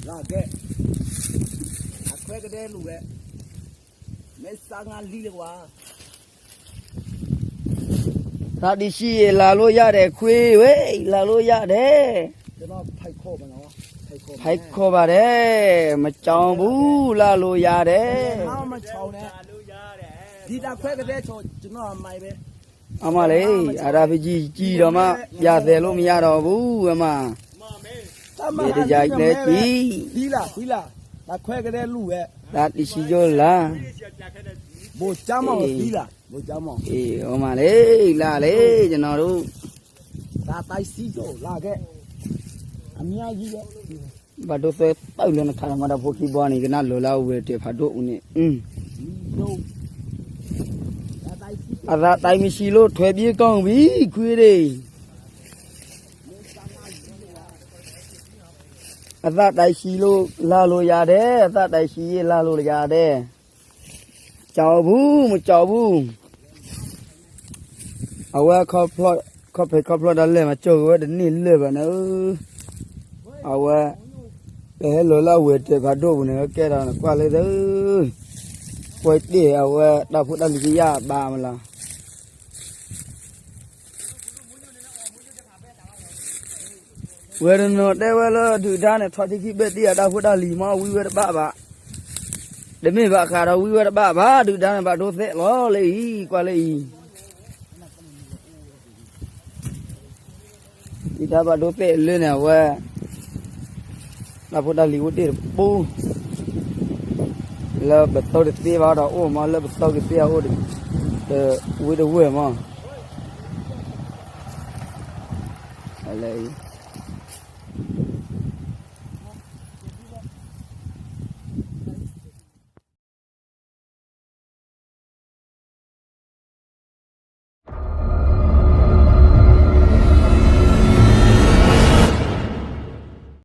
လၢကဲ, အခွဲကဒဲလူၤဝဲ, မ့ၢ်စါငါလံလၢကွၢ် သးတံၢ်ဆံးယဲၢ်လၢ်လိယၤဒဲး ခွံဝဲ လၢ်လိယၤဒဲး, ဖဲခိၣ်ဘၣ်ဒဲး, မကၠီဘူး လၢ်လိယၤဒဲး, ဒ်တၢ်ခွဲကဒဲဆိ အမၤလံ, အရၣ်ဖံးကံကံဒီးမး ယၤသဲးလိမ့ၢ်ယၤဒီးဘူးဝဲမး, ယတယၤကျဲကံ, တၢ်ခွဲကဒဲလူၤဝဲ, သးတံၢ်ဆံးယဲၢ်လၢ်, ဘိၣ်ကၠါမီၣ်, အမၤလံ, လၢ်လံ, ကနီၤဒိၣ် ဘၣ်ဒိသဲတၢ်လၢနခးဒီးမၤဒီးဖိခံဘီန့ၣ် ကနၣ်လီၤလၢအဝဲတ့ၢ်ဖးဒိၣ်အူန့ၣ်, အသးတံၢ်မ့ၢ်ဆံးလိၣ်ထွဲဘံကီၢ်ဝံၤ ခွံဒ့ၣ်, အသးတံၢ်ဆံးလိၣ်လၢ်လိယၤဒဲး, အသးတံၢ်ဆံးယဲၢ်လၢ်လိယၤဒဲး, ကၠီဘူး မကၠီဘူး, အဝဲ ခီဖျိခီဖျိဒီးလဲၤမၤကၠီက့ၤဝဲတန့ၢ်လၢာ်ဘၣ်န့ၣ်, အဝဲ ပဟဲလီၤလၢအဝဲတ့ၢ်ဖးဒိၣ်ပူၤန့ၣ် ကဲဒီးနကွၢ်လၢသၢ, ပှဲၤတ့ၢ်အဝဲတၢ်ဖိတၢ်လံၤကယၢ်ဘၣ်မးလီၤ. ဝဲတနီၤတဲဝဲလၢဒုၣ်ဒါန့ၣ် ထီၣ်ထံခံဘ့ၣ်တံၢ်အတၢ်ဖိတၢ်လံၤမ့ၢ်ဝံဝဲတဘၣ်ဘၣ်, တမ့ၢ်ဘၣ်ဃးဒီးဝံဝဲတဘၣ်ဘၣ်, ဒုၣ်ဒါန့ၣ်ဘၣ်ဒိသဲးလီၤလၢအံၤ ကွၢ်လၢအံၤ, ဒုၣ်ဒါဘၣ်ဒိသဲးလၢန့ၣ် အဝဲ တၢ်ဖိတၢ်လံၤအိၣ်တ့ၢ်တပူၤ လၢပတီၢ်တသ့ဘၣ်ဒီးအိၣ်မး လၢပတီၢ်ကသ့အအိၣ် တဝံတဝဲၢ်မး လၢ